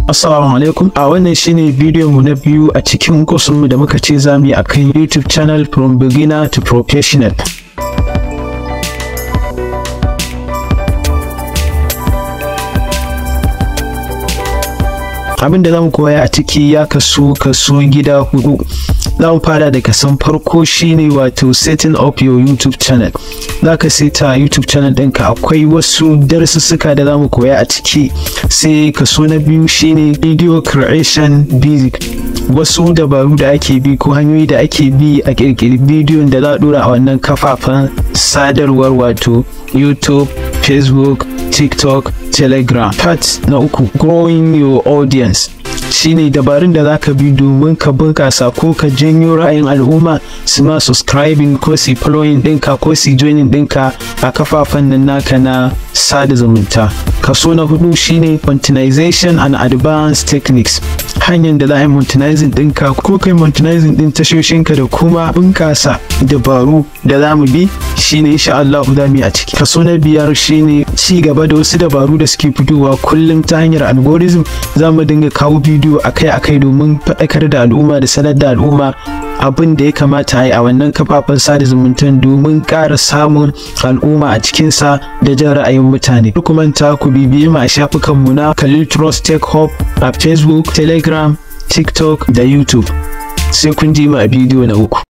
Assalamu alaikum. A wannan shine bidiyon mu na biyu a cikin course mu da muka ce zamu yi akan YouTube channel from beginner to professional. Abin da zamu koya a ciki ya kasu kaso gida hudu. Zamu fara da kason farko shine wato setting up your YouTube channel. Zaka seta YouTube channel ɗinka, akwai wasu darussuka da zamu koya a ciki. Sai kaso na biyu shine video creation basic, wasu dabaru da ake bi ko hanyoyi da ake bi a ƙirƙiri bidiyon da za a ɗora a wannan kafafen sadarwar wato YouTube, Facebook, TikTok, Telegram. Part na uku, growing your audience, shine dabarun da zaka bi domin ka bunƙasa ko ka janyo ra'ayin al'umma su ma subscribing ko su following ɗinka ko su joining ɗinka a kafafen nan naka na sada zumunta. Kaso na hudu shine monetization and advanced techniques, hanyar da za a yi monetizing ɗinka ko kai monetizing ɗin tashoshinka da kuma bunƙasa dabaru da za mu bi shine insha Allah za mu yi a ciki. Kaso na biyar shine ci gaba da wasu dabaru da suke fitowa kullum ta hanyar algorithm. Za mu dinga kawo bidiyo akai-akai domin faɗakar da al'umma da sanar da al'umma abin da ya kamata a yi a wannan kafafen sada zumuntan domin ƙara samun al'umma a cikinsa da jan ra'ayin mutane. Ku manta ku bibiye mu a shafukanmu na Khalil Trust Tech Hub a Facebook, Telegram, TikTok da YouTube. Sai kun ji mu a bidiyo na uku.